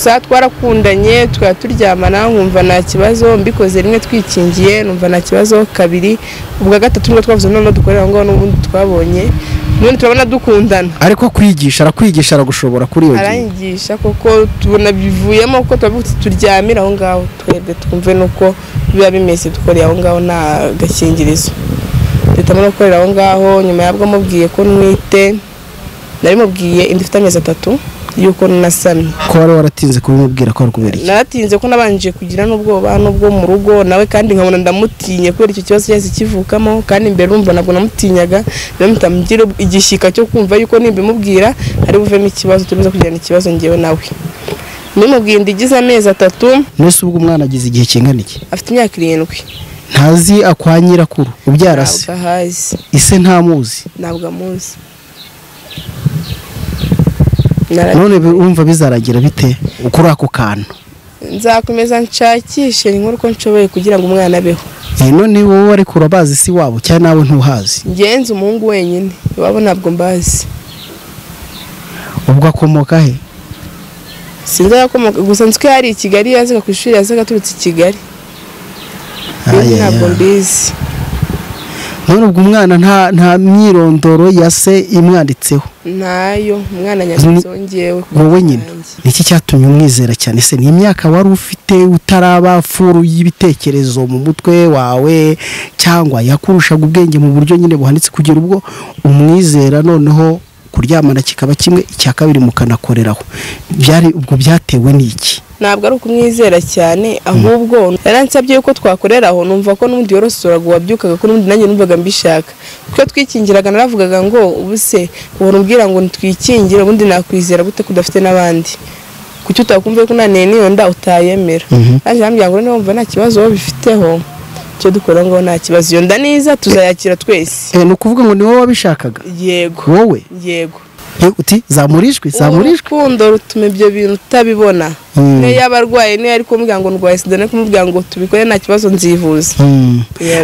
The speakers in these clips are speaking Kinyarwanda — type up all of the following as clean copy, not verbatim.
Gusa twarakundanye twari turyamana, nkumva nta kibazo, mbikoze rimwe twikingiye numva nta kibazo, kabiri, ubwa gatatu nibwo twavuze noneho dukorera aho ngaho, n'ubundi twabonye none turabona dukundana. Ariko kwigisha arakwigisha, aragushobora kuri iyo ngingo? Aranyigisha kuko tubona bivuyemo, kuko turavuga tuti turyamire aho ngaho twebwe twumve nuko biba bimeze, dukoreye aho ngaho nta gakingirizo. Duhitamo no gukorera aho ngaho. Nyuma yabwo mubwiye ko ntwite, narimubwiye inda ifite amezi 3 yuko nasamye. Ko wari waratinze kubimubwira ko ari kubera iki? Naratinze ko nabanje kugira n'ubwoba n'ubwo mu rugo nawe, kandi nkabona ndamutinye kubera icyo kibazo cyahise kivukamo, kandi mbere urumva ntabwo namutinyaga, rero mpita ngira igishyika cyo kumva yuko nimbimubwira hari buvemo ikibazo, turibuze kugirana ikibazo njyewe nawe. Nimubwiye inda igize amezi 3. Mbese ubwo umwana agize igihe kingana iki? Afite imyaka 7. Ntazi akwa nyirakuru ubyara se? Ntabwo ahazi. Ise ntamuzi? Ntabwo amuzi. None urumva bizaragira bite kuri ako kantu? Nzakomeza nshakishe inkuru uko nshoboye kugira ngo umwana abeho. None wowe ariko urabazi si wabo cyangwa nawe ntuhazi? Ngenze umuhungu wenyine, iwabo ntabwo mbazi. Ubwo akomoka he? Sinzi aho akomoka, gusa nzi ko yari i Kigali, yazaga ku ishuri, yazaga aturutse i Kigali. Ntabwo mbizi. None ubwo umwana nta myirondoro ya se imwanditseho? Ntayo, umwana nyanditseho njyewe. Wowe nyine niki cyatumye umwizera cyane se? Ni imyaka wari ufite utaraba furu y'ibitekerezo mu mutwe wawe, cyangwa yakurushaga ubwenge mu buryo nyine buhanitse kugera ubwo umwizera, noneho kuryamana kikaba kimwe, icya kabiri mukanakoreraho? Byari ubwo byatewe n'iki? Ntabwo ari ukumwizera cyane, ahubwo yaransabye yuko twakoreraho, numva ko n'ubundi yorosoraga wabyukaga, ko n'ubundi nanjye numvaga mbishaka. Kuko twikingiraga naravugaga ngo ubu se uhora umbwira ngo ntitwikingire, ubundi nakwizera gute ko udafite n'abandi? Kuki utakumva ko unaniye n'iyo nda utayemera? Nanjye arambwira ngo niba wumva nta kibazo wowe bifiteho, icyo dukora ngo nta kibazo, iyo nda niza tuzayakira twese. Ni ukuvuga ngo ni wowe wabishakaga? Yego. Wowe? Yego. Uti zamurijwe, zamurijwe. Urukundo rutuma ibyo bintu utabibona. Niyo yaba arwaye, niyo ari kumubwira ngo ndwaye sida, no kumubwira ngo tubikore nta kibazo nzivuza.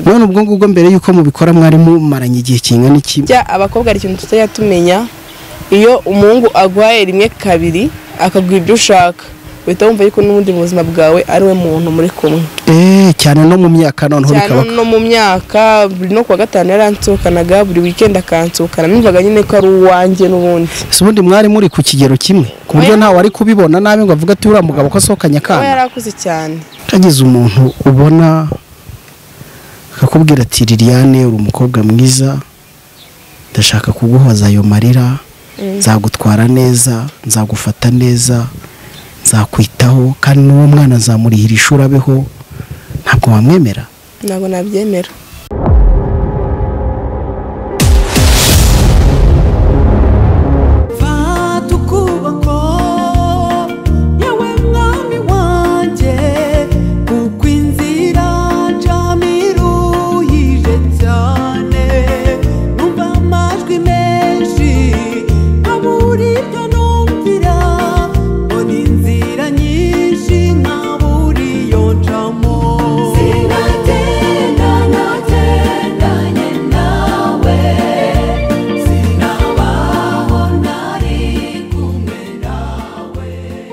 None ubwo ngubwo mbere yuko mubikora mwari mumaranye igihe kingana iki? Abakobwa hari ikintu tutajya tumenya, iyo umuhungu aguhaye rimwe kabiri akaguha ibyo ushaka, uhita wumva yuko n'ubundi mu buzima bwawe ari we muntu muri kumwe. Cyane no mu myaka noneho bikaba. Cyane no mu myaka, buri no kuwa gatanu yaransohokanaga, buri weekend akansohokana, numvaga nyine ko ari uwanjye n'ubundi. Ese ubundi mwari muri ku kigero kimwe ku buryo ntawe ari kubibona nabi ngo avuge ati uriya mugabo ko asohokanye akana? We yarakuze cyane. Kagize umuntu ubona akakubwira ati Liliane uri umukobwa mwiza, ndashaka kuguhoza ayo marira, nzagutwara neza, nzagufata neza, nzakwitaho, kandi n'uwo mwana nzamurihira ishuri abeho, ntabwo wamwemera? Ntabwo nabyemera. Fata ukuboko yewe mwami wanjye, kuko inzira ncamo iruhije cyane, numva amajwi menshi nkabura ibyo numvira, mbona inzira nyinshi nkabura iyo ncamo. Sinagenda nagendanye nawe, sinabaho ntari kumwe nawe.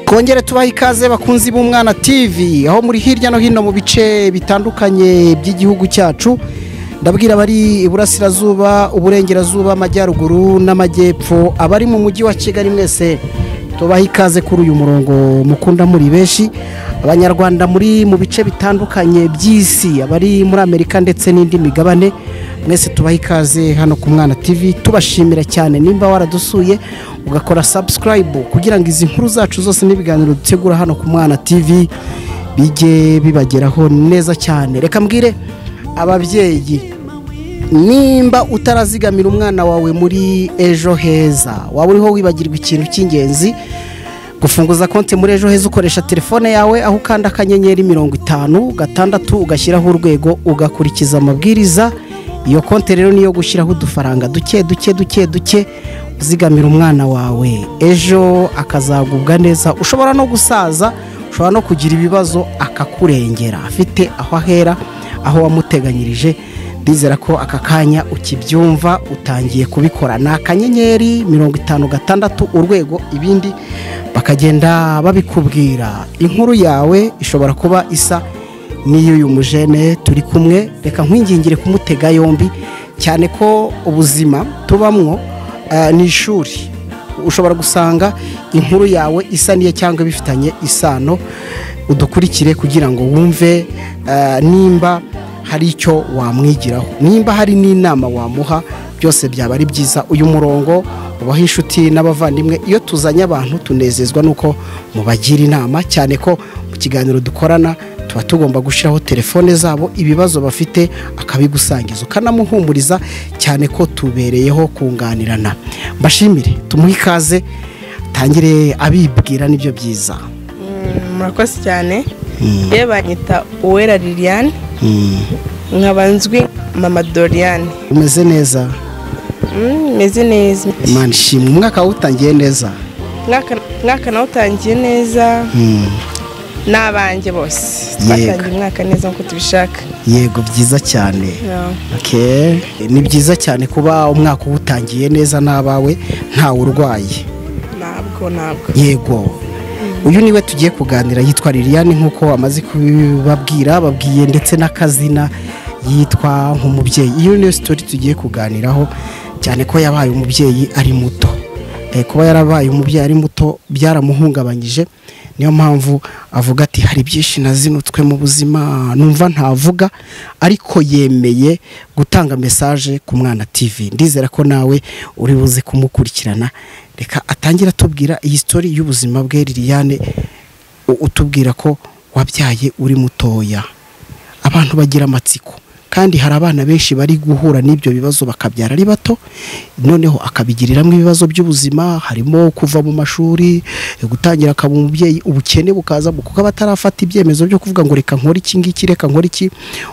Kongere tubaha ikaze bakunzi b'Umwana TV, aho muri hirya no hino mu bice bitandukanye by'igihugu cyacu. Ndabwira abari iburasirazuba, uburengerazuba, amajyaruguru n'amajyepfo, abari mu mujyi wa Kigali mwese tubaha ikaze kuri uyu murongo mukunda muri benshi. Abanyarwanda muri mu bice bitandukanye by'isi, abari muri Amerika ndetse n'indi migabane, mwese tubaha ikaze hano ku Mwana TV. Tubashimira cyane nimba waradusuye ugakora subscribe kugira ngo izi nkuru zacu zose n'ibiganiro dutegura hano ku Mwana TV bijye bibageraho neza cyane. Reka mbwire ababyeyi, nimba utarazigamira umwana wawe muri Ejo Heza, waba uriho wibagirwa ikintu cy'ingenzi. Gufunguza konti muri Ejo Heza ukoresha telefone yawe, aho ukanda akanyenyeri 56 ugashyiraho urwego, ugakurikiza amabwiriza. Iyo konti rero niyo gushyiraho udufaranga duke duke duke duke, uzigamira umwana wawe ejo akazagubwa neza. Ushobora no gusaza, ushobora no kugira ibibazo akakurengera, afite aho ahera, aho wamuteganyirije. Ndizera ko aka kanya ukibyumva utangiye kubikora. Ni akanyenyeri 56 urwego, ibindi bakagenda babikubwira. Inkuru yawe ishobora kuba isa n'iy'uyu mujene turi kumwe. Reka nkwingingire kumutega yombi, cyane ko ubuzima tubamwo ni ishuri. Ushobora gusanga inkuru yawe isa n'iye cyangwa bifitanye isano. Udukurikire kugira ngo wumve nimba hari icyo wamwigiraho, nimba hari n'inama wamuha, byose byaba ari byiza. Uyu murongo ubaho inshuti n'abavandimwe. Iyo tuzanye abantu tunezezwa nuko mubagira inama, cyane ko mu kiganiro dukorana tuba tugomba gushyiraho telefone zabo, ibibazo bafite akabigusangiza ukanamuhumuriza, cyane ko tubereyeho kunganirana. Mbashimire, tumuhe ikaze tangire abibwira nibyo byiza. Murakoze cyane. Reba banyita Uwera Liliane, nkaba nzwi Mama Doriane. Umeze neza? Meze neza. Imana ishimwe. Umwaka wawutangiye neza? Umwaka nawutangiye neza n'abanjye bose twatangiye umwaka neza nk'uko tubishaka. Yego, byiza cyane. Okay. Ni byiza cyane kuba umwaka uwutangiye neza n'abawe ntawe urwaye. Ntabwo. Yego. Uyu niwe tugiye kuganira, yitwa Liliane nk'uko amaze kubabwira, babwiye ndetse n'akazina yitwa nk'umubyeyi. Iyo niyo story tugiye kuganiraho, cyane ko yabaye umubyeyi ari muto. Kuba yarabaye umubyeyi ari muto byaramuhungabanyije, niyo mpamvu avuga ati hari byinshi nazinutswe mu buzima numva ntavuga, ariko yemeye gutanga message ku Mwana TV. Ndizera ko nawe uri buze kumukurikirana. Reka atangira atubwira iyi story y'ubuzima bwe. Liliane, utubwira ko wabyaye uri mutoya. Abantu bagira amatsiko, kandi hari abana benshi bari guhura n'ibyo bibazo bakabyara ari bato, noneho akabigiriramo ibibazo by'ubuzima, harimo kuva mu mashuri, gutangira akaba umubyeyi, ubukene bukaza kuko abatarafata ibyemezo byo kuvuga ngo reka nkore iki ngiki, reka nkore iki.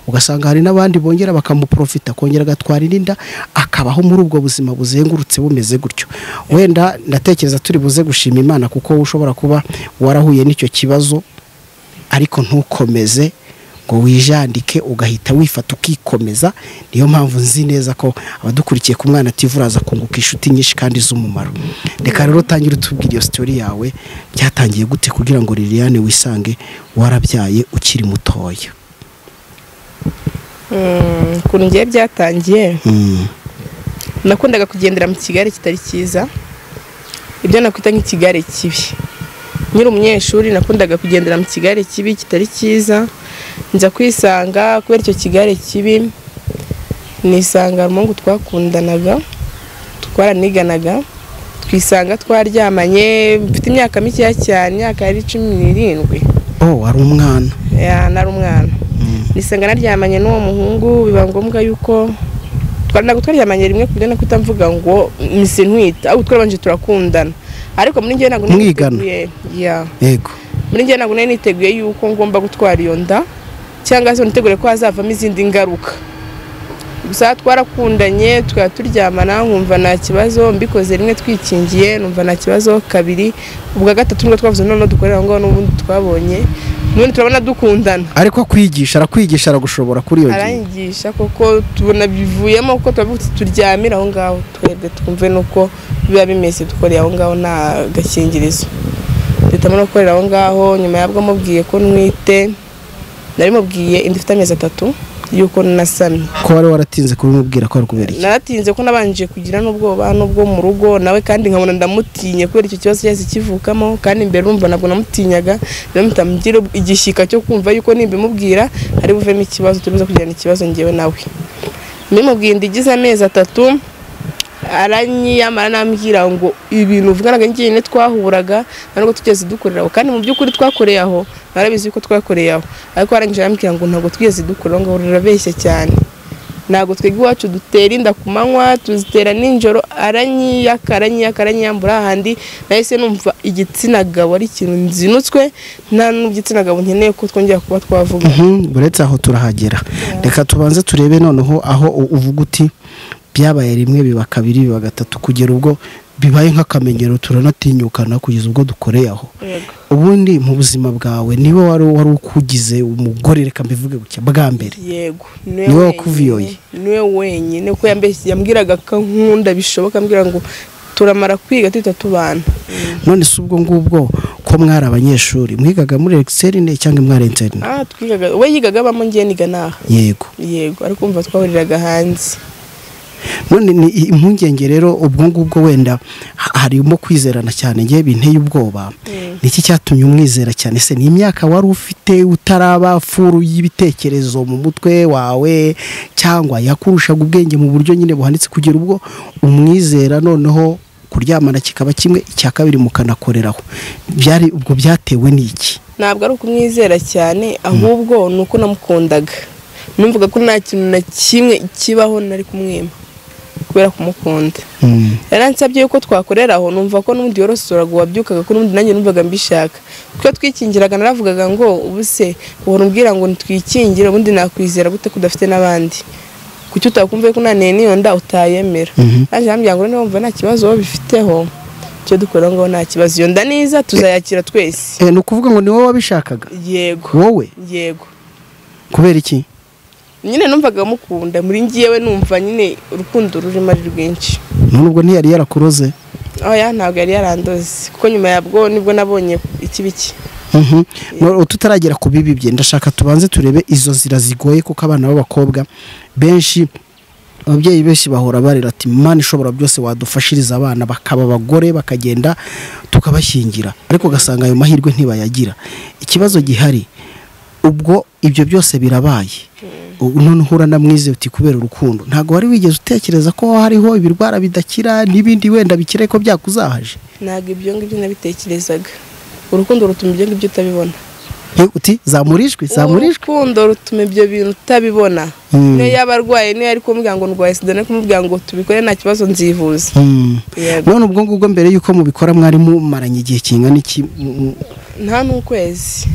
Ugasanga hari n'abandi bongera bakamuprofita, kongera agatwara inda, akabaho muri ubwo buzima buzengurutse bumeze gutyo. Wenda ndatekereza turi buze gushima Imana kuko ushobora kuba warahuye n'icyo kibazo, ariko ntukomeze ngo wijandike, ugahita wifata ukikomeza. Niyo mpamvu nzi neza ko abadukurikiye ku Mwana TV uraza kunguka inshuti nyinshi kandi z'umumaro. Reka rero utangire utubwira iyo story yawe, byatangiye gute kugira ngo Liliane wisange warabyaye ukiri mutoya? Ukuntu ngiye byatangiye, nakundaga kugendera mu kigare kitari cyiza, ibyo nakwita nk'ikigare kibi. Nyiri umunyeshuri nakundaga kugendera mu kigare kibi kitari cyiza, nza kwisanga kubera icyo kigare kibi, nisanga umuhungu twakundanaga, twaraniganaga, twisanga twaryamanye. Mfite imyaka mikeya cyane, imyaka yari 17. Oh, ari umwana? Ya, nari umwana. Nisanga naryamanye n'uwo muhungu, biba ngombwa yuko twaryamanye rimwe kugira ngo kutamvuga ngo mise ntwita, ahubwo twarabanje turakundana. Ariko muri njye ntabwo niteguye. Ya. Yego. Muri njye ntabwo niteguye yuko ngomba gutwara iyo nda, cyangwa se nitegure ko hazavamo izindi ngaruka. Gusa twarakundanye, twari turyamana, nkumva nta kibazo, mbikoze rimwe twikingiye, numva nta kibazo, kabiri, ubwa gatatu nibwo twavuze none dukorera aho ngaho n'ubundi twabonye. None turabona dukundana. Ariko akwigisha, arakwigisha, aragushobora kuri iyo ngingo. Aranyigisha koko tubona bivuyemo, kuko turavuga turyamira aho ngaho twebwe twumve nuko biba bimeze, dukoreye aho ngaho nta gakingirizo. Duhitamo no gukorera aho ngaho. Nyuma yabwo mubwiye ko ntwite, nari mubwiye inda ifite amezi 3 yuko nasamye. Ko wari waratinze kubimubwira ko ari kubera iki? Naratinze ko nabanje kugira n'ubwoba n'ubwo mu rugo nawe, kandi nkabona ndamutinye kubera icyo kibazo cyahise kivukamo, kandi mbere urumva nabwo namutinyaga, rero mpita igishyika cyo kumva yuko nimbimubwira ari buvemo ikibazo, turibuze kugirana ikibazo njyewe nawe. Mbimubwiye inda igize amezi 3, aranyiyamara nambwira ngo ibintu uvuganaga njyewe twahuraga ntabwo tugeze dukorera aho, kandi mu by'ukuri twakoreye aho, narabizi yuko twakoreye aho, ariko arangije arambwira ngo ntabwo twigeze dukorera ngo urabeshya cyane, ntabwo twebwe iwacu dutera inda ku manywa tuzitera nijoro. Aranyiyaka aranyiyaka aranyiyambura, ahandi nahise numva igitsina gabo ari ikintu nzinutswe, nta n'igitsina gabo nkeneye ko twongera kuba twavuga. Uretse aho turahagera, reka tubanze turebe noneho aho uvuga uti byabaye rimwe biba kabiri biba gatatu kugera ubwo Bibaye nk'akamenyero, turanatinyukana kugeza ubwo dukoreye aho. Ubundi mu buzima bwawe niwe wari ukugize umugore, reka mbivuge gutya, bwa mbere? Yego. Niwe wakuviyoye? Niwe wenyine, kuko yambwiraga ko nkunda bishoboka, ambwira ngo turamara kwiga tuhita tubana. None se ubwo ngubwo ko mwari abanyeshuri, mwigaga muri externe cyangwa mwari interne? Twigaga, we yigaga abamo, ngiye niga naha. Yego. Yego, ariko umva twahuriraga hanze. None ni impungenge rero ubwo ngubwo wenda harimo kwizerana cyane, ngiye binteye ubwoba. Niki cyatumye umwizera cyane? Se ni imyaka wari ufite utaraba furu y'ibitekerezo mu mutwe wawe, cyangwa yakurushaga ubwenge mu buryo nyine buhanitse kugera ubwo umwizera, noneho kuryamana kikaba kimwe, icya kabiri mukanakoreraho? Byari ubwo byatewe n'iki? Ntabwo ari ukumwizera cyane, ahubwo ni uko namukundaga, numvaga ko nta kintu na kimwe kibaho nari kumwima kubera kumukunda. Yaransabye yuko twakorera aho, numva ko n'ubundi yorosoraga uwabyukaga, ko n'ubundi nanjye numvaga mbishaka. Kuko twikingiraga naravugaga ngo ubu se uhora umbwira ngo ntitwikingire, ubundi nakwizera gute ko udafite n'abandi? Kuki utakumva ko unaniye n'iyo nda utayemera? Naje ambwira ngo niba wumva nta kibazo wowe bifiteho, icyo dukora ngo nta kibazo, iyo nda niza tuzayakira twese. Ni ukuvuga ngo ni wowe wabishakaga? Yego. Wowe? Yego. Kubera iki? Nyine numvaga mukunda, muri ngiyewe numva nyine urukundo rurimo ari rwinshi. None ubwo ntiyari yarakuroze? Oya, ntabwo yari yarandoze, kuko nyuma yabwo nibwo nabonye ikibiki. Tutaragera ku bibi bye, ndashaka tubanze turebe izo nzira zigoye, kuko abana b'abakobwa benshi, ababyeyi benshi bahora barira ati Imana ishobora byose wadufashiriza abana bakaba abagore bakagenda tukabashyingira, ariko ugasanga ayo mahirwe ntibayagira. Ikibazo gihari ubwo ibyo byose birabaye, none uhura na mwize uti kubera urukundo, ntabwo wari wigeze utekereza ko hariho ibirwara bidakira n'ibindi wenda bikire ko byakuzahaje? Ntabwo ibyo ngibyo nabitekerezaga. Urukundo rutuma ibyo ngibyo utabibona. Uti zamurijwe, zamurijwe. Urukundo rutuma ibyo bintu utabibona. Niyo yaba arwaye, niyo ari kumubwira ngo ndwaye sida, no kumubwira ngo tubikore nta kibazo nzivuza. None ubwo ngubwo mbere yuko mubikora mwari mumaranye igihe kingana iki? Nta n'ukwezi.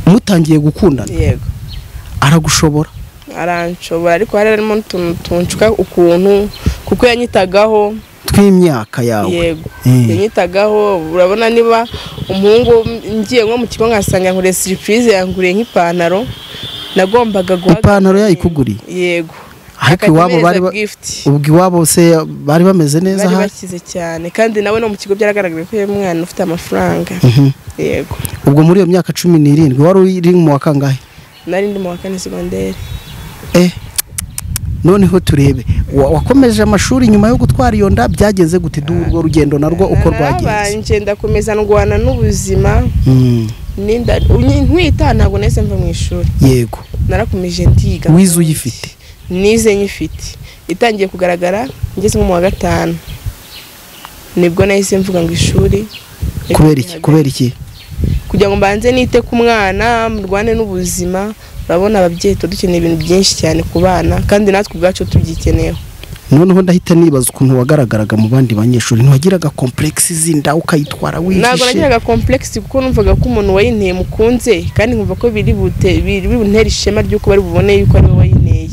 Mutangiye gukundana? Yego. Aragushobora? Aranshobora, ariko hari harimo n'utuntu tunshuka ukuntu, kuko yanyitagaho tw'imyaka yawe. Yego. Yanyitagaho, urabona niba umuhungu ngiye nko mu kigo nkasanga nkure surprise yanguriye nk'ipantaro, nagombaga guhaga ipantaro yayikuguriye. Yego. Ariko iwabo bari ubwo iwabo se bari bameze neza, bari bakize cyane, kandi nawe no mu kigo byaragaragaye ko yari umwana ufite amafaranga. Yego. Ubwo muri iyo myaka 17 wari uri mu wa kangahe? Nari ndi mu wa kane secondaire. Noneho turebe wakomeje amashuri nyuma yo gutwara iyo nda, byageze gute urwo rugendo narwo uko rwagenze? Narabanje ndakomeza ndwana n'ubuzima. Ninda ntwita ntabwo nahise mva mu ishuri. Yego. Narakomeje ndiga. Wize uyifite? Nize nyifite. Itangiye kugaragara ngeze nko mu wa 5. Nibwo nahise mvuga ngo ishuri. Kubera iki? Kubera iki? Kugira ngo mbanze nite ku mwana, murwane n'ubuzima. Urabona ababyeyi dukeneye ibintu byinshi cyane ku bana, kandi natwe ubwacu tubyikeneyeho. Noneho ndahita nibaza ukuntu wagaragaraga mu bandi banyeshuri, ntiwagiraga complexe zinda ukayitwara wihishe? Ntabwo nagiraga complexe, kuko numvaga ko umuntu wayinteye mukunze, kandi nkumva ko biri buntera ishema ry'uko bari bubone yuko ari we wayinteye.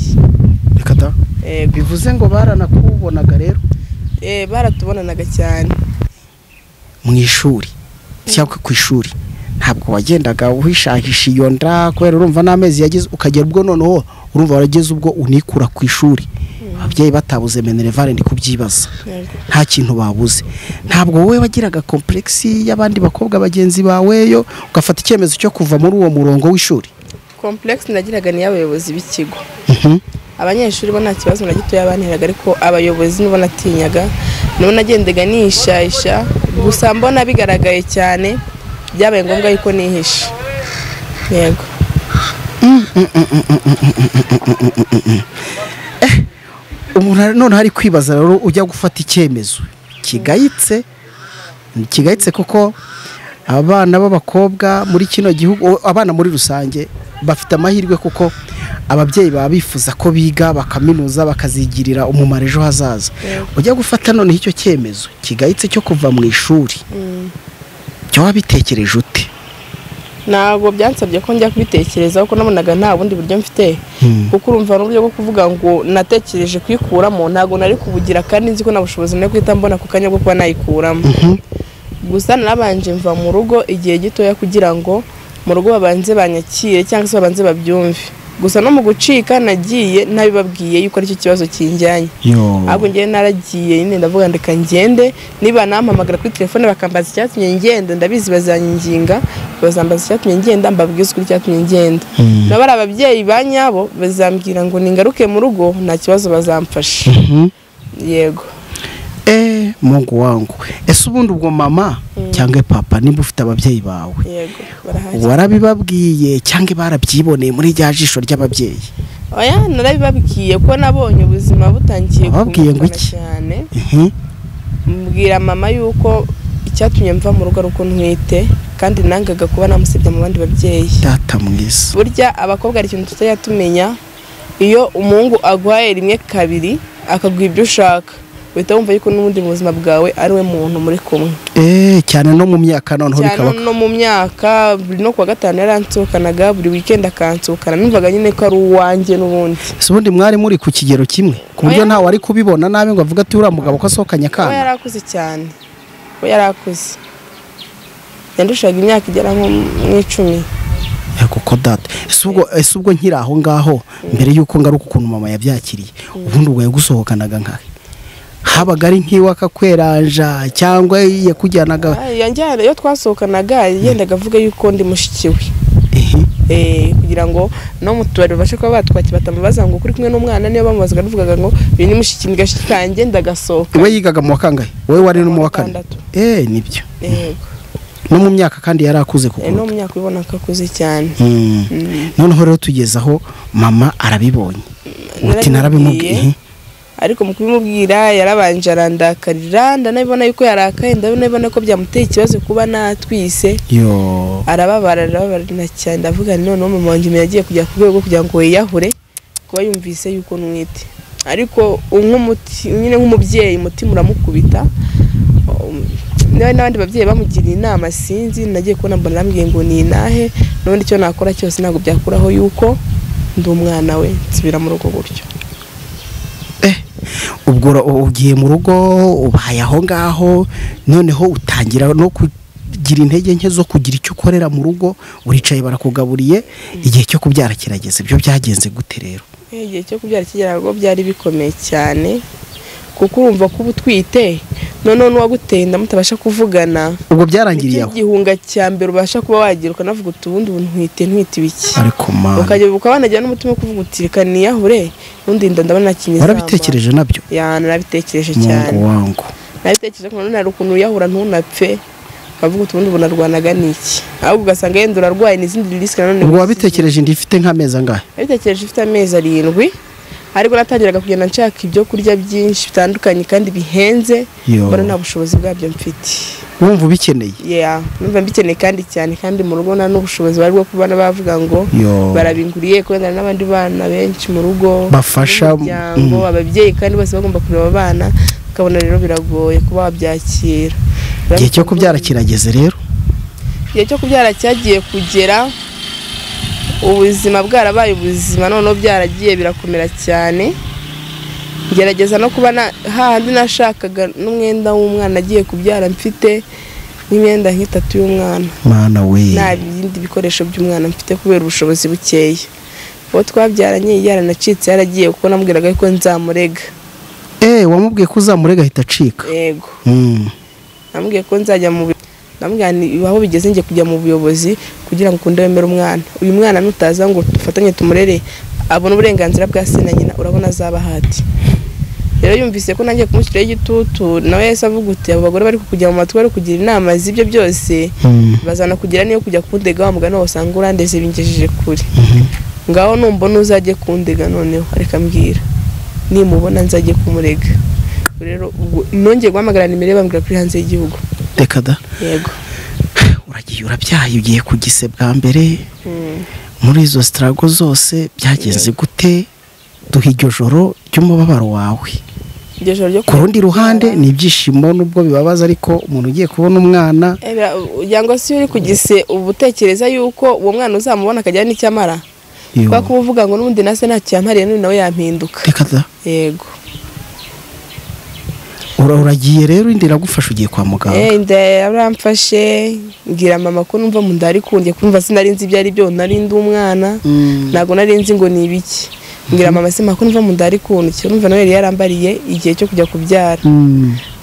Reka da. Bivuze ngo baranakubonaga rero? Baratubonanaga cyane. Mu ishuri cyangwa ku ishuri ntabwo wagendaga uhishahisha iyo nda, kubera urumva n'amezi yageze ukagera ubwo noneho urumva warageze ubwo unikura ku ishuri, ababyeyi batabuze minerval, ndi kubyibaza nta kintu babuze. Ntabwo wowe wagiraga complexe y'abandi bakobwa bagenzi bawe yo ugafata icyemezo cyo kuva muri uwo murongo w'ishuri? Complexe nagiraga ni y'abayobozi b'ikigo. Abanyeshuri bo nta kibazo na gito yabanteraga, ariko abayobozi nibo natinyaga, nibo nagendaga nishahisha, gusa mbona bigaragaye cyane byabaye ngombwa yuko nihisha. Yego. Umuntu none hari kwibaza rero ujya gufata icyemezo kigayitse, kigayitse kuko abana b'abakobwa muri kino gihugu, abana muri rusange bafite amahirwe kuko ababyeyi baba bifuza ko biga bakaminuza bakazigirira umumaro ejo hazaza. Ujya gufata none icyo cyemezo kigayitse cyo kuva mu ishuri, cyo wabitekereje ute? Ntabwo byansabye ko njya kubitekerezaho kuko nabonaga nta bundi buryo mfite, kuko urumva n'uburyo bwo kuvuga ngo natekereje kuyikuramo ntabwo nari kubugira, kandi nzi ko nta bushobozi nari guhita mbona ku kanya bwo kuba nayikuramo. Gusa narabanje mva mu rugo igihe gitoya kugira ngo mu rugo babanze banyakire cyangwa se babanze babyumve. Gusa no mu gucika nagiye ntabibabwiye yuko aricyo kibazo kinjyanye, ahubwo njyewe naragiye nyine ndavuga ndeka ngende, niba nampamagara kuri telefone bakambaza icyatumye ngenda, ndabizi bazanyinginga, bazambaza icyatumye ngenda, mbabwize ukuri icyatumye ngenda. Nabo ari ababyeyi ba nyabo bazambwira ngo ningaruke mu rugo nta kibazo bazamfasha. Yego. Mungu wangu, ese ubundi ubwo mama cyangwa papa nimba ufite ababyeyi bawe, yego barahari, warabibabwiye cyangwa barabyiboneye muri rya jisho ry'ababyeyi? Oya, narabibabwiye ko nabonye ubuzima butangiye kumugora cyane. Mbwira mama yuko icyatumye mva mu rugo ari uko ntwite, kandi nangaga kuba namusebya mu bandi babyeyi. Data mwiza, burya abakobwa hari ikintu tutajya tumenya, iyo umuhungu aguhaye rimwe kabiri akaguha ibyo ushaka, uhita wumva yuko n'ubundi mu buzima bwawe ari we muntu muri kumwe. Cyane no mu myaka noneho bikaba no mu myaka, buri no kuwa gatanu yaransohokanaga, buri weekend akansohokana, numvaga nyine ko ari uwanjye n'ubundi. Ese ubundi mwari muri ku kigero kimwe ku buryo ntawe ari kubibona nabi ngo avuga ati uriya mugabo ko asohokanye akana? We yarakuze cyane, we yarakuze, yandushaga imyaka igera nko mu 10. Kuko data, ese ubwo nkiri aho ngaho mbere yuko ngaruka ukuntu mama yabyakiriye, ubundi ubwo yagusohokanaga nkahe? Habaga ari nk'iwe akakweranja cyangwa yakujyanaga? Yanjyana, iyo twasohokanaga yendaga avuga yuko ndi mushiki we, kugira ngo no mu tubari babashe kuba batwakira batamubaza ngo kuri kumwe n'umwana, niyo bamubazaga bavugaga ngo uyu ni mushiki ni gashiki kanjye ndagasohoka. We yigaga mu wa kangahe? Wowe wari no mu wa kane? Nibyo. Yego. No mu myaka kandi yarakuze kuko. No mu myaka ubona ko akuze cyane. Noneho rero tugeze aho mama arabibonye, uti narabimubwiye, ariko mu kubimubwira yarabanje arandakarira, ndanabibona yuko yarakaye, ndabona ko byamuteye ikibazo kuba natwise. Arababara cyane, ndavuga none mama wanjye yagiye kujya ku rwego kugira ngo yiyahure kuba yumvise yuko ntwite. Ariko nyine nk'umubyeyi umutima uramukubita. Niba n'abandi babyeyi bamugiriye inama sinzi, nagiye kubona mbona arambwiye ngo ni inahe, n'ubundi icyo nakora cyose ntabwo byakuraho yuko ndi umwana we, nsubira mu rugo gutyo. Ubwo ugiye mu rugo ubaye aho ngaho, noneho utangira no kugira intege nke zo kugira icyo ukorera mu rugo, uricaye barakugaburiye, igihe cyo kubyara kirageze. Ibyo byagenze gute rero? Igihe cyo kubyara kigera ngo byari bikomeye cyane, kuko urumva ko ubutwite noneho n'uwaguteye inda mutabasha kuvugana. Ubwo byarangiriye aho? Igihunga cya mbere ubasha kuba wagira ukanavuga uti ubundi ntwite ntwite ibiki, ariko mana ukajya ukabanagira n'umutima wo kuvuga uti reka niyahure, ubundi inda ndabona kinyiza. Warabitekereje nabyo? Ya, narabitekereje cyane. Mungu wangu, narabitekereje ko none hari ukuntu uyahura ntunapfe, ukavuga uti ubundi bunarwanaga n'iki, ahubwo ugasanga yenda urarwaye n'izindi risk nanone. Ubwo wabitekereje ndi ifite nk'amezi angahe? Nabitekereje ifite amezi 7, ariko natangiraga kugenda nshaka ibyo kurya byinshi bitandukanye kandi bihenze, mbona nta bushobozi bwabyo mfite. Wumva ubikeneye? Yeah, numva mbikeneye kandi cyane, kandi mu rugo nta n'ubushobozi bari bwo kubana bavuga ngo barabinguriye, kubera n'abandi bana benshi mu rugo bafasha umuryango, ababyeyi kandi bose bagomba kureba abana, ukabona rero biragoye kuba wabyakira. Igihe cyo kubyara kirageze rero? Igihe cyo kubyara cyagiye kugera, ubuzima bwarabaye ubuzima, noneho byaragiye birakomera cyane. Ngerageza no kuba hahandi nashakaga n'umwenda w'umwana agiye kubyara mfite n'imyenda nk'itatu y'umwana. Mana we, nta bindi bikoresho by'umwana mfite kubera ubushobozi bukeya. Uwo twabyaranye yaranacitse yaragiye, kuko namubwiraga ko nzamurega. Wamubwiye ko uzamurega ahita acika? Yego. Namubwiye ko nzajya mu namubwira aho bigeze ngiye kujya mu buyobozi kugira ngo ukunde wemere umwana. Uyu mwana nutaza ngo dufatanye tumurere abone uburenganzira bwa se na nyina, urabona azaba hati. Rero yumvise ko nangiye kumushyiraho igitutu, nawe yahise avuga uti abo bagore bari kukujya mu matwi bari kugira inama z'ibyo byose, bazana kugira niyo kujya kundega wa mugani wasanga urandeze bingejeje kure. Ngaho numbona uzajye kundega noneho, reka mbwira nimubona nzajye kumurega. Rero nongeye guhamagara nimero bambwira kuri hanze y'igihugu. Reka da. Yego. Uragiye urabyaye ugiye ku gise bwa mbere, muri izo struggle zose byagenze gute? Duha iryo joro ry'umubabaro wawe. Iryo joro ryo Ku rundi ruhande ni ibyishimo nubwo bibabaza, ariko umuntu ugiye kubona umwana cyangwa se uri kugise uba utekereza yuko uwo mwana uzamubona akajya n'icyo amara. Kubera ko uvuga ngo n'ubundi nase ntacyo yampariye n'ubu nawe yampinduka. Reka da. Yego. Uragiye rero inda iragufasha ugiye kwa muganga. Inda yaramfashe mbwira mama ko numva mu nda ari kundiye, kumva sinari nzi ibyo ari byo, nari ndi umwana ntabwo nari nzi ngo ni ibiki. Mbwira mama se ko numva mu nda ari kundiye, urumva nawe yari yarambariye igihe cyo kujya kubyara.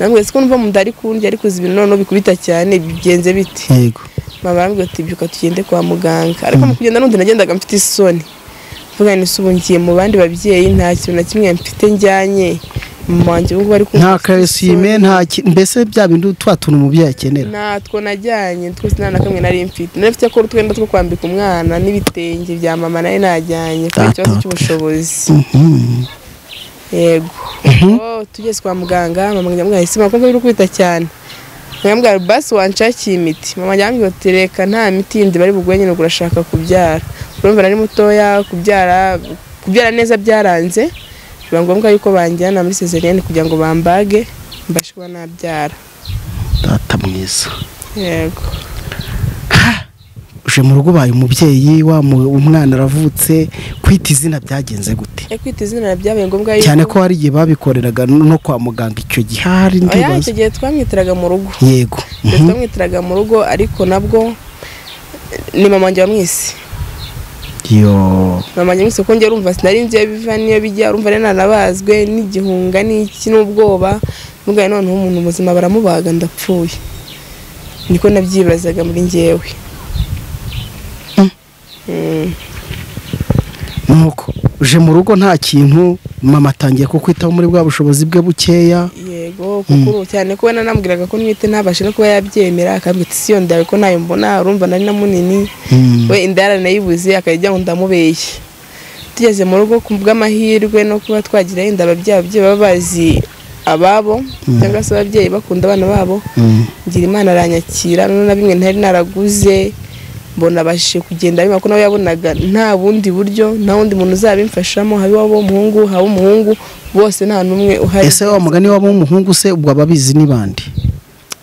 Nambwiye ko numva mu nda ari kundiye ariko uzi ibintu noneho bikubita cyane bigenze bite. Yego. Mama arambwira ati byuka tugende kwa muganga, ariko mu kugenda n'undi nagendaga mfite isoni, mvuga nti ubu ngiye mu bandi babyeyi nta kintu na kimwe mfite njyanye. Mama wanjye ubu bari nta calcium nta mbese bya bintu twa tuntu umubyeyi akenera natwo najyanye twose nta na kamwe nari mfite. Nari mfite ko utwenda two kwambika umwana n'ibitenge bya mama nari najyanye kubera ikibazo cy'ubushobozi. Yego. Tugeze kwa muganga mama njya ese mama biri kwita cyane, nkambwira basi wanshakiye imiti. Mama yambwiye ati reka nta miti yindi bari buguhe nyine urashaka kubyara. Urumva nari mutoya, kubyara neza byaranze, biba ngombwa yuko banjyana muri césarienne kugira ngo bambage mbashe kuba nabyara. Data mwiza. Yego. Uje mu rugo baye umubyeyi wa umwana aravutse, kwita izina byagenze gute? Kwita izina byabaye ngombwa yuko cyane ko hari igihe babikoreraga no kwa muganga icyo gihe hari ndibaza. Icyo gihe twamwitiraga mu rugo. Yego. Twamwitiraga mu rugo ariko nabwo ni mama wanjye wamwise. Yo. Mama wanjye mwise ko njye urumva sinari nzi iyo biva niyo bijya, urumva rero nanabazwe n'igihunga n'iki n'ubwoba, mugaye noneho umuntu muzima baramubaga ndapfuye. Niko nabyibazaga muri njyewe. Nuko uje mu rugo nta kintu, mama atangiye kukwitaho muri bwa bushobozi bwe bukeya. Yego, kuko cyane ko nanambwiraga ko nwite ntabashe no kuba yabyemera, akambwira ati siyo ndawe ko nayo mbona, urumva nari na munini. We inda yaranayibuze akajya ngo ndamubeshye. Tugeze mu rugo ku bw'amahirwe no kuba twagira inda ababyeyi baba bazi ababo cyangwa se ababyeyi bakunda abana babo, ngira Imana aranyakira none na bimwe ntari naraguze mbona abashije kugenda bima ko nawe yabonaga nta bundi buryo, nta wundi muntu uzabimfashamo, habe wabo umuhungu habe umuhungu bose nta numwe uhari. Ese wa mugani wabo umuhungu se ubwo ababizi ni bande?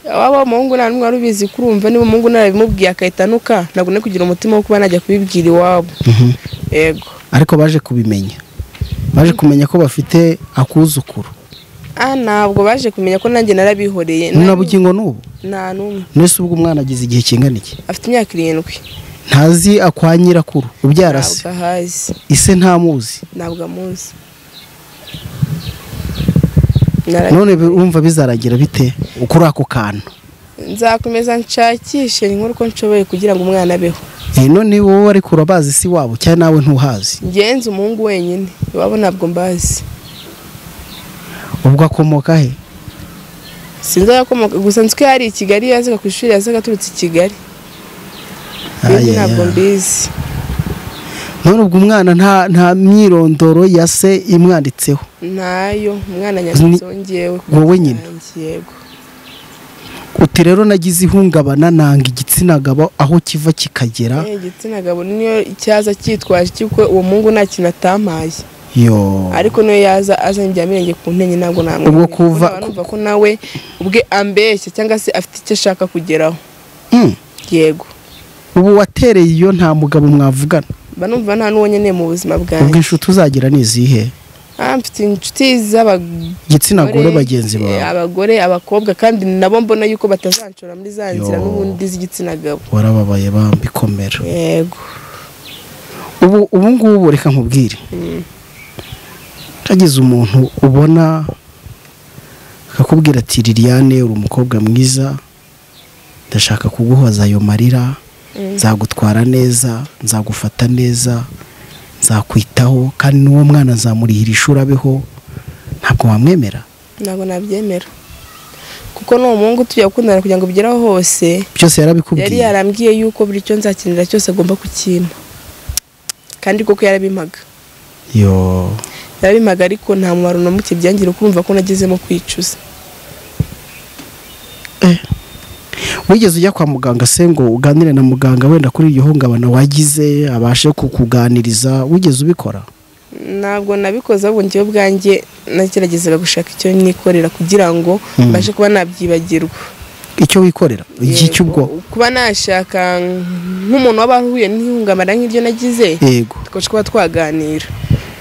Wabo umuhungu nta numwe arubizi, kurumva niba umuhungu narabimubwiye akahitanuka ntabwo ne kugira umutima wo kuba najya kubibwira iwabo. Yego. Ariko baje kubimenya, baje kumenya ko bafite akuzukuru. Ntabwo baje kumenya ko nanjye narabihoreye. Nta bugingo n'ubu? Nta n'umwe. Nese ubwo umwana agize igihe kingana iki? Afite imyaka 7. Ntazi akwa nyirakuru ubyara se? Ntabwo ahazi. Ise ntamuzi? Ntabwo amuzi. None urumva bizaragira bite kuri ako kantu? Nzakomeza nshakishe inkuru uko nshoboye kugira ngo umwana abeho. None wowe ariko urabazi si wabo cyane nawe ntuhazi? Ngenze umuhungu wenyine, iwabo ntabwo mbazi. Ubwo akomoka he? Sinzi akomoka, gusa nzi ko yari i Kigali, yazaga ku ishuri, yazaga aturutse i Kigali. Ntabwo mbizi. None ubwo umwana nta myirondoro ya se imwanditseho? Ntayo, umwana nyanditseho njyewe. Wowe nyine? Yego. Uti rero nagize ihungabana nanga igitsina gabo aho kiva kikagera. Igitsina gabo niyo cyaza cyitwaje cyuko uwo mungu nta kintu atampaye. Yo. Ariko niyo yaza azanye ibya mirenge ku ntenye ntabwo namwe. Ubwo kuva numva ko nawe ubwe ambeshye cyangwa se afite icyo ashaka kugeraho. Yego. Ubu watereye iyo nta mugabo mwavugana? Banumva nta nuwo nyene mu buzima bwanjye. Ubwo inshuti uzagira ni izihe? Mfite inshuti z'abagitsina gore bagenzi bawe, abagore, abakobwa, kandi nabo mbona yuko batazanshora muri za nzira n'ubundi z'igitsina gabo. Warababaye bambikomera. Yego. Ubu ngubu reka nkubwire. Kagize umuntu ubona akakubwira ati Liliane uri umukobwa mwiza, ndashaka kuguhoza ayo marira, nzagutwara neza, nzagufata neza, nzakwitaho, kandi n'uwo mwana nzamurihira ishuri abeho, ntabwo wamwemera? Ntabwo nabyemera. Kuko n'uwo muhungu tujya gukundana kugira ngo bigeraho hose byose yarabikubwiye. Yari yarambwiye yuko buri cyo nzakenera cyose agomba kukimpa. Kandi koko yarabimpaga. Yo. Yarabimpaga ariko nta mumaro na muke byangira, ukumva ko nagezemo kwicuza. Wigeze ujya kwa muganga se ngo uganire na muganga wenda kuri iryo hungabana wagize abashe kukuganiriza, wigeze ubikora? Ntabwo nabikoze, ahubwo njyewe ubwanjye nageragezaga gushaka icyo nikorera kugira ngo mbashe kuba nabyibagirwa. Icyo wikorera iki cy'ubwo? Kuba nashaka nk'umuntu waba ahuye n'ihungabana nk'iryo nagize, yego, tukabasha kuba twaganira.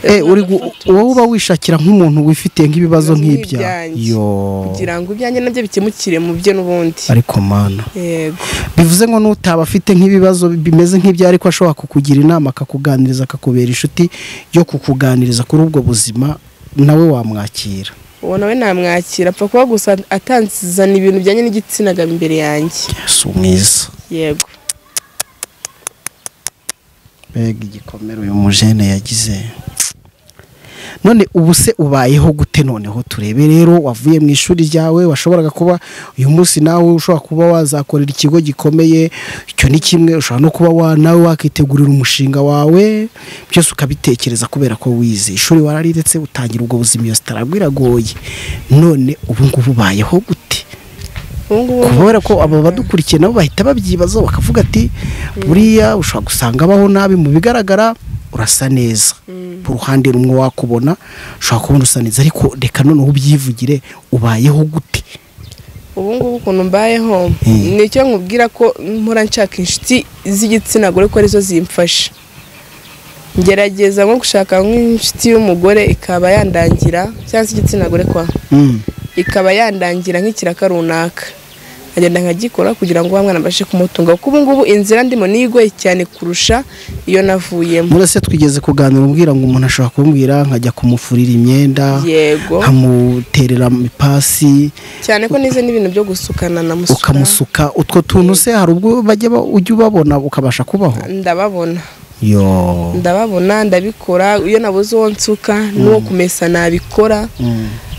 Wowe uba wishakira nk'umuntu wifitiye nk'ibibazo nk'ibya yo, kugira ngo ibyanjye nabyo bikemukire mu bye n'ubundi. Ariko mana, yego, bivuze ngo n'utaba afite nk'ibibazo bimeze nk'ibya ariko ashobora kukugira inama, akakuganiriza, akakubera inshuti yo kukuganiriza kuri ubwo buzima, nawe wamwakira? Uwo nawe namwakira, apfa kuba gusa atanzana ibintu bijyanye n'igitsina gabo imbere yanjye. Yesu mwiza. Yego. Mbega igikomere uyu mujene yagize. None ubu se ubayeho gute? Noneho turebe rero, wavuye mu ishuri ryawe, washoboraga kuba uyu munsi nawe ushobora kuba wazakorera ikigo gikomeye, icyo ni kimwe, ushobora no kuba nawe wakitegurira umushinga wawe, byose ukabitekereza kubera ko wize ishuri warariretse, utangira ubwo buzima, iyo sitaragwiragoye. None ubu ngubu ubayeho gute? Kubera ko abo badukurikiye nabo bahita babyibaza bakavuga ati buriya ushobora gusanga abaho nabi, mu bigaragara urasa neza, ku ruhande rumwe wakubona ushobora kubona usa neza, ariko reka noneho ubyivugire, ubayeho gute? Ubu ngubu ukuntu mbayeho nicyo nkubwira ko mpora nshaka inshuti z'igitsina gore ko arizo zimfasha. Ngerageza nko gushaka nk'inshuti y'umugore ikaba yandangira, cyangwa se igitsina gore kwa ikaba yandangira nk'ikiraka runaka, agenda nkagikora kugira ngo wa mwana mbashe kumutunga, kuko ubu ngubu inzira ndimo nigoye cyane kurusha iyo navuyemo. Murase twigeze kuganira umbwira ngo umuntu ashobora kumbwira nkajya kumufurira imyenda, yego, nkamuterera ipasi, cyane ko nize n'ibintu byo gusukana na musuka, ukamusuka. Utwo tuntu se hari ubwo bajya ujya ubabona ukabasha kubaho? Ndababona. Yo, ndababona, ndabikora. Iyo nabuze uwo nsuka n'uwo kumesa nabikora.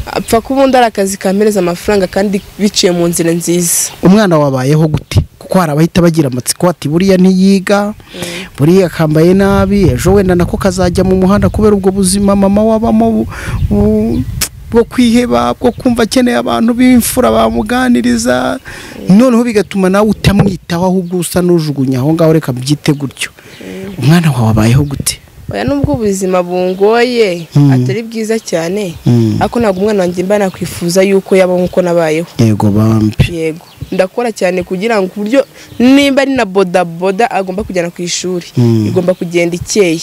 Apfa kubundi ari akazi kampereza amafaranga kandi biciye mu nzira nziza. Umwana wabayeho gute? Kuko hari abahita bagira amatsiko ati buriya ntiyiga, buriya akambaye nabi, ejo wenda nako kazajya mu muhanda kubera ubwo buzima mama wabamo bwo kwiheba, bwo kumva akeneye abantu b'imfura bamuganiriza, noneho bigatuma nawe utamwitaho, ahubwo usa n'ujugunya aho ngaho, reka mbyite gutyo. Umwana wawe abayeho gute? Oya, nubwo ubuzima bungoye atari bwiza cyane, ariko ntabwo umwana wanjye mba nakwifuza yuko yaba nkuko nabayeho. Yego bambi. Yego, ndakora cyane kugira ngo uburyo nimba ari na boda boda agomba kujyana ku ishuri, igomba kugenda ikeye.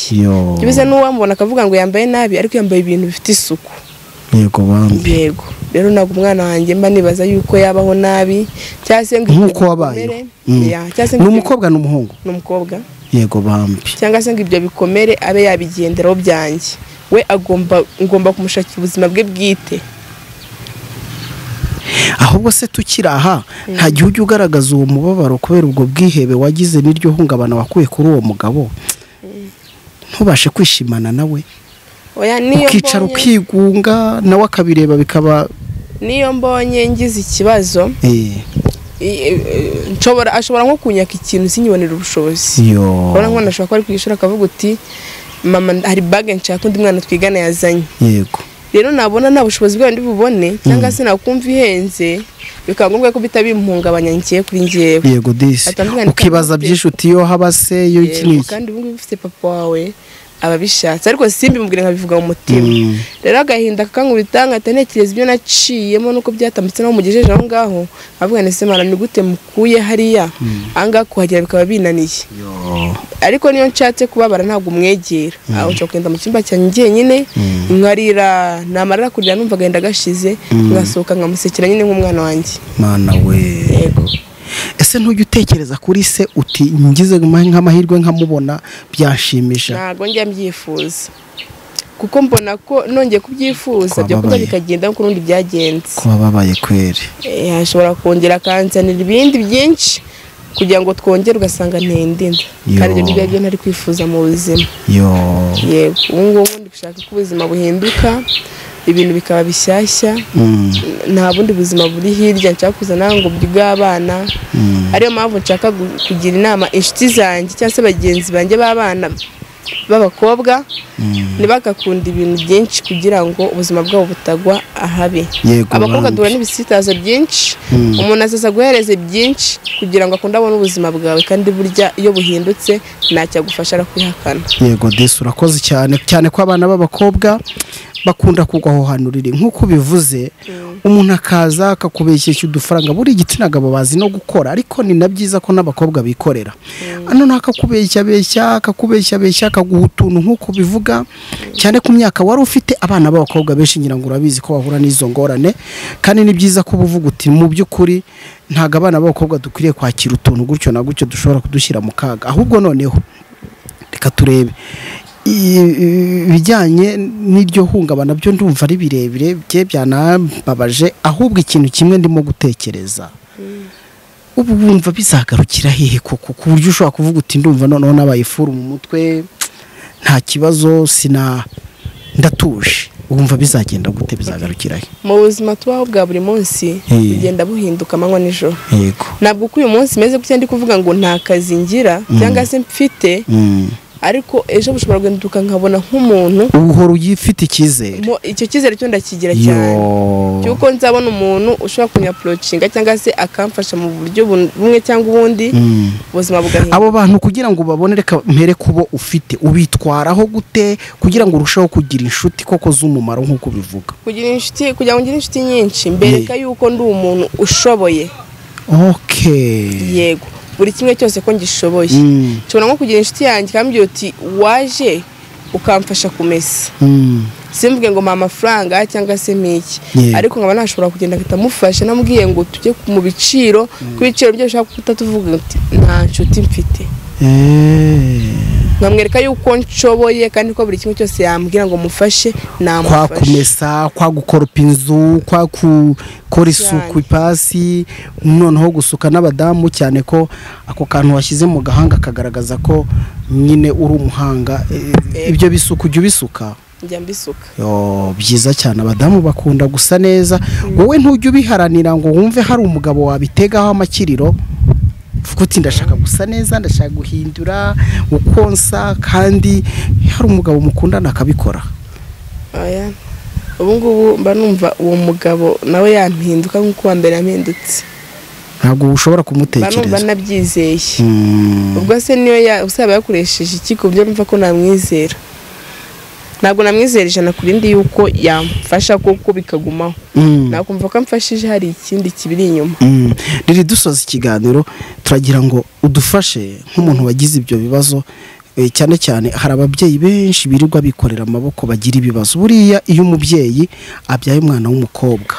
Bivuze n'uwamubona akavuga ngo yambaye nabi, ariko yambaye ibintu bifite isuku. Yego bambi. Yego, rero ntabwo umwana wanjye mba nibaza yuko yabaho nabi, cyangwa se ngo nkuko wabayeho. Ni umukobwa n'umuhungu? Ni umukobwa. Yego bambi. Cyangwa se ngo ibyo bikomere abe yabigenderaho byanjye, we agomba, ngomba kumushakira ubuzima bwe bwite. Ahubwo se tukiri aha, nta gihe ujya ugaragaza uwo mubabaro kubera ubwo bwihebe wagize n'iryo hungabana wakuye kuri uwo mugabo, ntubashe kwishimana nawe? Ukicara ukigunga nawe akabireba bikaba. Niyo mbonye ngize ikibazo, ashobora nko kunyaka ikintu sinyibonera ubushobozi. Urabona nk'umuntu ashobora kuba ari ku ishuri akavuga uti mama hari bage nshaka undi mwana twigana yazanye. Yego. Rero nabona nta bushobozi bwawe ndi bubone, cyangwa se nakumva ihenze, bikaba ngombwa ko bitabimpungabanya ngiye kuri njyewe. Yego disi. Ukibaza byinshi uti yo haba se yo iki n'iki. Kandi ubu ngubu ufite papa wawe ababishatse, ariko simbi mubwira nkabivuga mu mutima. Rero agahinda kankubita nkatekereza ibyo naciyemo nuko byatambutse naho mugejeje aho ngaho, avuga nti se mara ni gute mukuye hariya anga kuhagera bikaba binaniye. Ariko niyo nshatse kubabara ntabwo umwegera, aho nshobora kugenda mu cyumba cyanjye njyenyine nkarira, namarira kurira numva agahinda gashize, ngasohoka nkamusekera nyine nk'umwana wanjye. Mana we. Yego. Ese ntujya utekereza kuri se uti ngize nk'amahirwe nkamubona byashimisha? Ntabwo njya mbyifuza, kuko mbona ko nongeye kubyifuza byakunda bikagenda nkuko urundi byagenze. Kuba babaye kweri. Ashobora kongera akanzanira ibindi byinshi kugira ngo twongere, ugasanga ntendinda, kandi ibyo ngibyo ntari kwifuza mu buzima. Yego, ubu ngubu ndi gushaka ko ubuzima buhinduka, ibintu bikaba bishyashya, nta bundi buzima buri hirya nshaka kuzana ngo bw'abana. Ariyo mpamvu nshaka kugira inama inshuti zanjye cyangwa se bagenzi banjye b'abana b'abakobwa ntibagakunda ibintu byinshi kugira ngo ubuzima bwabo butagwa ahabi. Abakobwa duhura n'ibisitaza byinshi, umuntu azaza guhereza byinshi kugira ngo akunde abone ubuzima bwawe, kandi burya iyo buhindutse ntacyo agufasha arakwihakana. Yego desi, urakoze cyane cyane ko abana b'abakobwa bakunda kugwa aho hantu riri nk'uko bivuze, umuntu akaza akakubeshyeshya udufaranga. Buri igitsina gabo bazi no gukora, ariko ni na byiza ko n'abakobwa bikorera. Noneho akakubeshya beshya, akakubeshya beshya, akaguha utuntu nk'uko bivuga, cyane ku myaka wari ufite. Abana b'abakobwa benshi ngira ngo urabizi ko bahura n'izo ngorane, kandi ni byiza ko ubuvuga uti mu by'ukuri ntago abana b'abakobwa dukwiriye kwakira utuntu gutyo na gutyo dushobora kudushyira mu kaga. Ahubwo noneho reka turebe ibijyanye n'iryo hungabana, byo ndumva ari birebire bye byanambabaje. Ahubwo ikintu kimwe ndimo gutekereza, ubu wumva bizagarukira hehe koko, ku buryo ushobora kuvuga uti ndumva noneho nabaye ifuru mu mutwe, nta kibazo, sina ndatuje. Wumva bizagenda gute, bizagarukira he? Mu buzima tubaho bwa buri munsi bugenda buhinduka amanywa nijoro. Yego. Ntabwo uko uyu munsi meze gutya ndi kuvuga ngo nta kazi ngira cyangwa se mfite, ariko ejo bushobora guhinduka nkabona nk'umuntu uhora ugifite icyizere. Icyo cyizere cyo ndakigira cyane, cyuko nzabona umuntu ushobora kunyapproachinga cyangwa se akamfasha mu buryo bumwe cyangwa ubundi, ubuzima bugahinduka. Abo bantu kugira ngo babone, reka mpere kubo ufite, ubitwaraho gute kugira ngo urusheho kugira inshuti koko z'umumaro nk'uko bivuga? Kugira inshuti, kugira ngo ngire inshuti nyinshi, mbereka yuko ndi umuntu ushoboye. Okay. Yego, buri kimwe cyose ko ngishoboye. Nshobora nko kugira inshuti yanjye ikambwira uti waje ukamfasha kumesa, simvuge ngo mpa amafaranga cyangwa se miki, ariko nkaba nashobora kugenda nkamufasha namubwiye ngo tujye mu biciro, ku biciro byo ushaka kutatuvuga uti nta nshuti mfite. Nkamwereka yuko nshoboye kandi ko buri kimwe cyose yambwira ngo mufashe namufashe. Kwa kumesa, kwa gukoropa inzu, kwa gukora isuku ipasi, noneho gusuka n'abadamu, cyane ko ako kantu washyize mu gahanga kagaragaza ko nyine uri umuhanga. Ibyo bisuku ujya ubisuka? Njya mbisuka. Yo, byiza cyane, abadamu bakunda gusa neza. Wowe ntujya ubiharanira ngo wumve hari umugabo wabitegaho amakiriro, uti ndashaka gusa neza, ndashaka guhindura ukonsa, kandi hari umugabo mukundana akabikora? Oya, ubu ngubu mba numva uwo mugabo nawe yampinduka nk'uko wa mbere yampindutse. Ntabwo ushobora kumutekereza. Mba numva nabyizeye. Ubwo se niyo usaba yakoresheje iki ku buryo numva ko namwizera? Ntabwo namwizera 100 ku rindi yuko yamfasha koko bikagumaho. Nakumva ko amfashije hari ikindi kibiri inyuma. Riri dusoza ikiganiro turagira ngo udufashe nk'umuntu wagize ibyo bibazo, cyane cyane hari ababyeyi benshi birirwa bikorera amaboko bagira ibibazo. Buriya iyo umubyeyi abyaye umwana w'umukobwa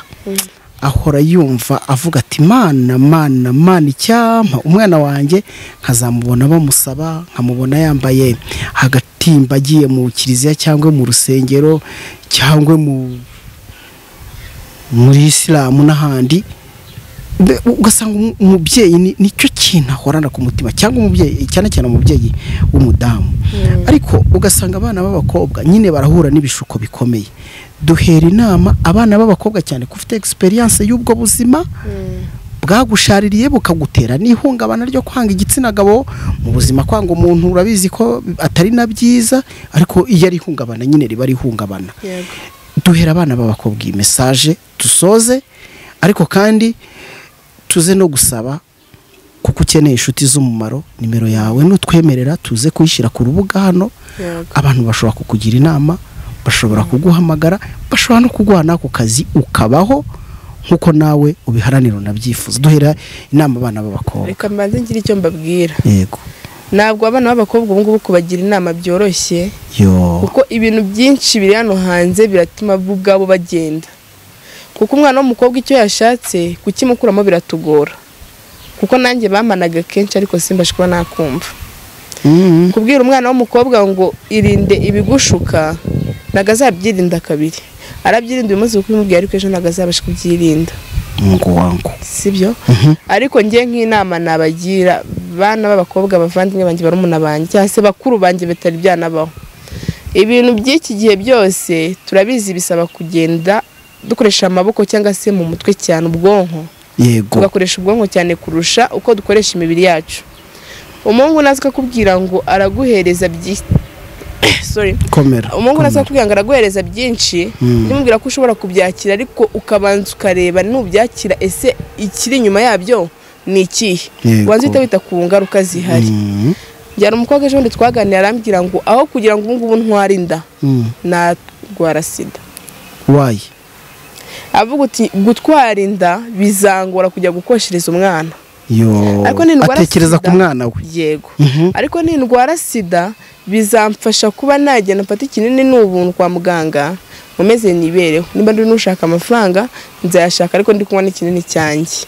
ahora yumva avuga ati mana mana mana, icyampa umwana wanjye nkazamubona bamusaba, nkamubona yambaye agatimba agiye mu kiliziya cyangwa mu rusengero cyangwa muri Isilamu n'ahandi. Ugasanga umubyeyi nicyo kintu ahorana ku mutima, cyangwa umubyeyi cyane cyane umubyeyi w'umudamu. Ariko ugasanga abana b'abakobwa nyine barahura n'ibishuko bikomeye. Duhera inama abana b'abakobwa cyane ko ufite experience y'ubwo buzima bwagushaririye bukagutera n'ihungabana ryo kwanga igitsina gabo mu buzima, kwanga umuntu urabizi ko atari na byiza, ariko iyo ari ihungabana nyine riba ari ihungabana. Duhera abana b'abakobwa iyi message dusoze, ariko kandi tuze no gusaba kuko ukeneye inshuti z'umumaro, nimero yawe nutwemerera tuze kuyishyira ku rubuga hano. Abantu bashobora kukugira inama, bashobora kuguhamagara, bashobora no kuguha n'ako kazi ukabaho nkuko nawe ubiharanira unabyifuza. Duhera inama abana b'abakobwa. Reka mbanze ngire icyo mbabwira. Yego. Ntabwo abana b'abakobwa ubu ngubu kubagira inama byoroshye, kuko ibintu byinshi biri hano hanze biratuma bo ubwabo bagenda. Kuko umwana w'umukobwa icyo yashatse kukimukuramo biratugora. Kuko nanjye bamanaga kenshi ariko simbashe kuba nakumva. Kubwira umwana w'umukobwa ngo irinde ibigushuka, ntago azabyirinda kabiri. Arabyirinda uyu munsi kuko umubwiye, ariko ejo ntago azabasha kubyirinda. Mungu wangu. Sibyo? Ariko ngiye nk'inama nabagira bana b'abakobwa bavandimwe banjye, barumuna banjye cyangwa se bakuru banjye bitari byanabaho. Ibintu by'iki gihe byose turabizi bisaba kugenda dukoresha amaboko cyangwa se mu mutwe cyane, ubwonko. Yego. Tugakoresha ubwonko cyane kurusha uko dukoresha imibiri yacu. Umuhungu naza akakubwira ngo araguhereza Sorry. Komera. Umuhungu naza kubwira ngo araguhereza byinshi, nimubwira ko ushobora kubyakira ariko ukabanza ukareba nubyakira ese ikiri inyuma yabyo ni ikihe, wanze wita ku ngaruka zihari. Njyana umukobwa ejo bundi twaganiriye arambwira ngo aho kugira ngo ubu ngubu ntware inda narwara sida. Why? Avuga uti gutwara inda bizangora kujya gukoshereza umwana. Yo. Atekereza ku mwana we. Yego. Ariko nindwara sida bizamfasha kuba nagenda mfata ikinini n'ubuntu kwa muganga nkomeze nibereho, nimba ndi nushaka amafaranga nzayashaka ariko ndi kunywa n'ikinini cyanjye.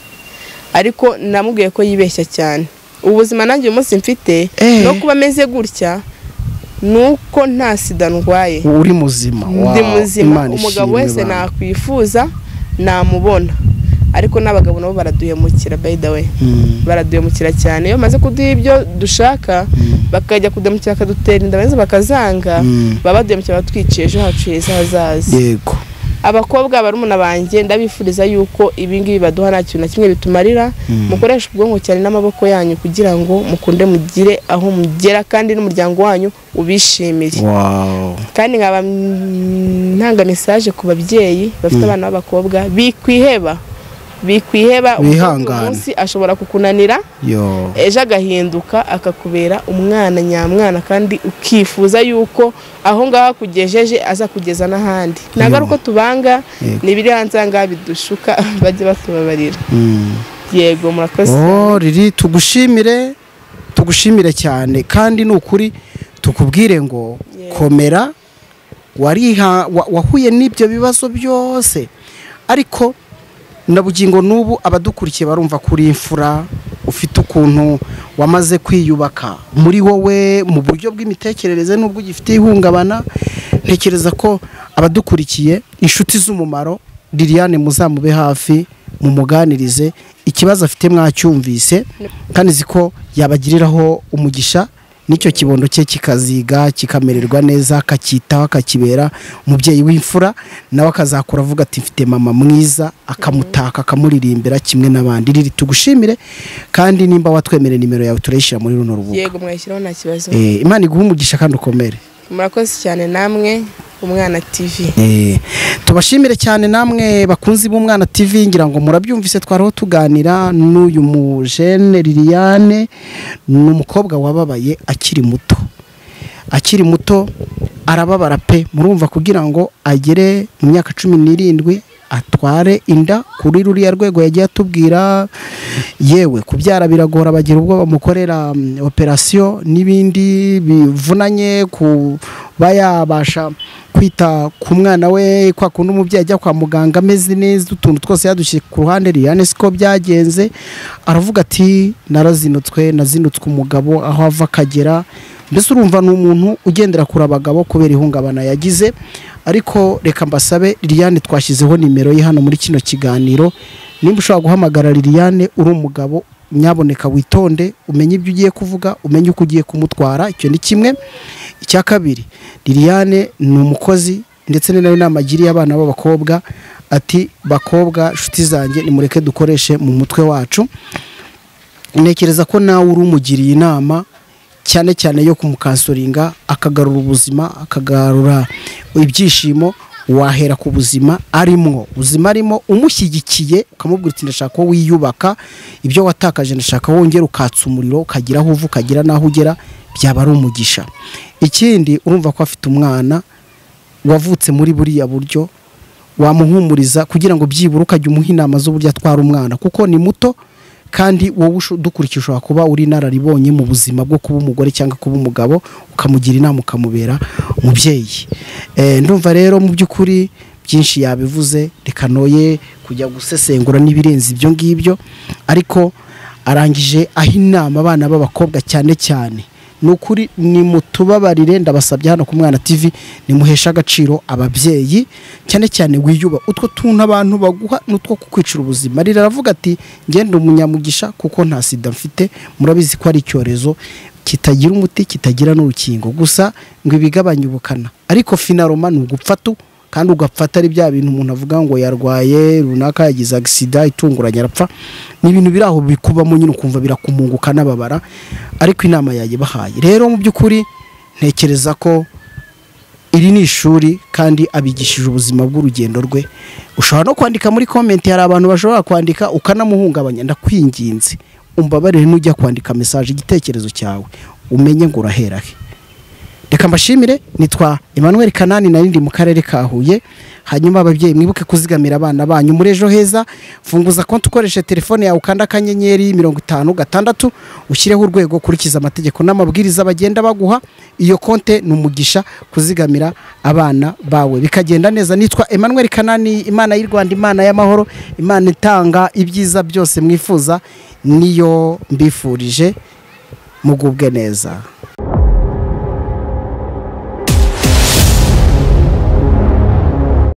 Ariko namubwiye ko yibeshya cyane. Ubuzima nanjye uyu munsi mfite no kuba meze gutya nuko nta sida ndwaye. Uri muzima. Ndi muzima. Umugabo wese nakwifuza namubona. Ariko n'abagabo nabo baraduhemukira, by the way. Baraduhemukira cyane. Iyo maze kuduha ibyo dushaka bakajya kudemukira akadutera inda baza bakazanga, baba baduhemukira batwiciye ejo hacu heza hazaza. Yego. Abakobwa barumuna banjye ndabifuriza yuko ibi ngibi baduha nta kintu na kimwe bitumarira. Mukoresha ubwonko cyane n'amaboko yanyu kugira ngo mukunde mugire aho mugera kandi n'umuryango wanyu ubishimire. Wow. Kandi nkaba ntanga message ku babyeyi bafite abana b'abakobwa bikwiheba. Bikwiheba, umunsi ashobora kukunanira ejo agahinduka akakubera umwana nyamwana kandi ukifuza yuko aho ngaho kugejeje aza kugeza n'ahandi. Nagaruko tubanga nibiri hanze ngaha bidushuka bajye batubabarira. Yego, murakoze. Oh, Riri, tugushimire, tugushimire cyane kandi nukuri tukubwire ngo komera, wariha wahuye n'ibyo bibazo byose ariko na bugingo nubu abadukurikiye barumva kuri imfura, ufite ukuntu wamaze kwiyubaka muri wowe mu buryo bw'imitekerereze nubwo ugifite ihungabana. Ntekereza ko abadukurikiye inshuti z'umumaro, Liliane muzamube hafi mumuganirize ikibazo afite mwacyumvise kandi ziko yabagiriraho umugisha nicyo kibondo cye kikaziga kikamererwa neza, akacyitaho akakibera umubyeyi w'imfura, nawe akazakura avuga ati mfite mama mwiza, akamutaka akamuririmbira kimwe n'abandi. Riri, tugushimire kandi nimba watwemerera nimero yawe turayishyira muri runo rubuga. Yego, mwayishyiraho nta kibazo. Imana iguhe umugisha kandi ukomere. Murakoze cyane namwe Umwana TV. Tubashimire cyane namwe bakunzi b'Umwana TV, ngira ngo murabyumvise twariho tuganira n'uyu mujene Liliane, ni umukobwa wababaye akiri muto. Akiri muto arababara pe, murumva kugira ngo agere mu myaka 17 atware inda kuri ruriya rwego yagiye atubwira. Yewe kubyara biragora, bagira ubwo bamukorera operation n'ibindi bivunanye kuba yabasha kwita ku mwana we, kwa kundi umubyeyi ajya kwa muganga ameze neza utuntu twose yadushyire ku ruhande. Liliane siko byagenze, aravuga ati narazinutswe, nazinutswe umugabo aho ava akagera. Mbese urumva ni umuntu ugendera kuri abagabo kubera ihungabana yagize. Ariko reka mbasabe, Liliane twashyizeho nimero ye hano muri kino kiganiro, nimba ushobora guhamagara Liliane uri umugabo, nyaboneka witonde, umenye ibyo ugiye kuvuga, umenye uko ugiye kumutwara. Icyo ni kimwe. Icya kabiri, Liliane ni umukozi ndetse ni nayo nama agiriye abana b'abakobwa ati bakobwa nshuti zanjye nimureke dukoreshe mu mutwe wacu. Ntekereza ko nawe uri umugiriye inama cyane cyane yo kumukansoringa akagarura ubuzima, akagarura ibyishimo, wahera ku buzima arimo. Ubuzima arimo umushyigikiye ukamubwira uti ndashaka ko wiyubaka, ibyo watakaje ndashaka wongera ukatsa umuriro ukagira aho uva ukagira naho ugera, byaba ari umugisha. Ikindi urumva ko afite umwana wavutse muri buriya buryo, wamuhumuriza kugira ngo byibura ukajya umuha inama z'uburyo atwara umwana kuko ni muto, kandi wowe udukurikije ushobora kuba uri inararibonye mu buzima bwo kuba umugore cyangwa kuba umugabo, ukamugira inama ukamubera umubyeyi. Ndumva rero mu by'ukuri byinshi yabivuze, reka noye kujya gusesengura n'ibirenze ibyo ngibyo, ariko arangije aho inama abana b'abakobwa cyane cyane. Nukuri ni mutubabarire, ndabasabye hano ku Mwana TV nimuhesha agaciro ababyeyi cyane cyane wiyuba utwo tuntu abantu baguha nutwo kukwicira ubuzima. Rira aravuga ati ngende umunyamugisha kuko nta sida mfite, murabizi ko ari icyorezo kitagira umuti kitagira n'urukingo, gusa ngo ibigabanye ubukana, ariko finaroma ni ugupfatu kandi ugapfata ari bya bintu umuntu avuga ngo yarwaye runaka yagize accident itunguranye arapfa, ni ibintu biraho bikubamo nyine ukumva birakumunguka n'ababara. Ariko inama yaje bahaye rero mu byukuri ntekereza ko Iri ni ishuri kandi abigishije ubuzima bw'urugendo rwe. Ushobora no kwandika muri comment, hari abantu bashobora kwandika ukanamuhungabanya. Ndakwinginze umbabarire, nujya kwandika message igitekerezo cyawe umenye ngo urahera he. Reka mbashimire, nitwa Emmanuel Kanani, narindi mu karere ka Huye. Hanyuma ababyeyi mwibuke kuzigamira abana banyu muri Ejo Heza. Funguza konti ukoreshe telefone yawe, ukanda *56 ushyireho urwego, ukurikiza amategeko n'amabwiriza bagenda baguha. Iyo konte ni umugisha kuzigamira abana bawe bikagenda neza. Nitwa Emmanuel Kanani. Imana y'u Rwanda, Imana y'amahoro, Imana itanga ibyiza byose mwifuza, niyo mbifurije, mugubwe neza.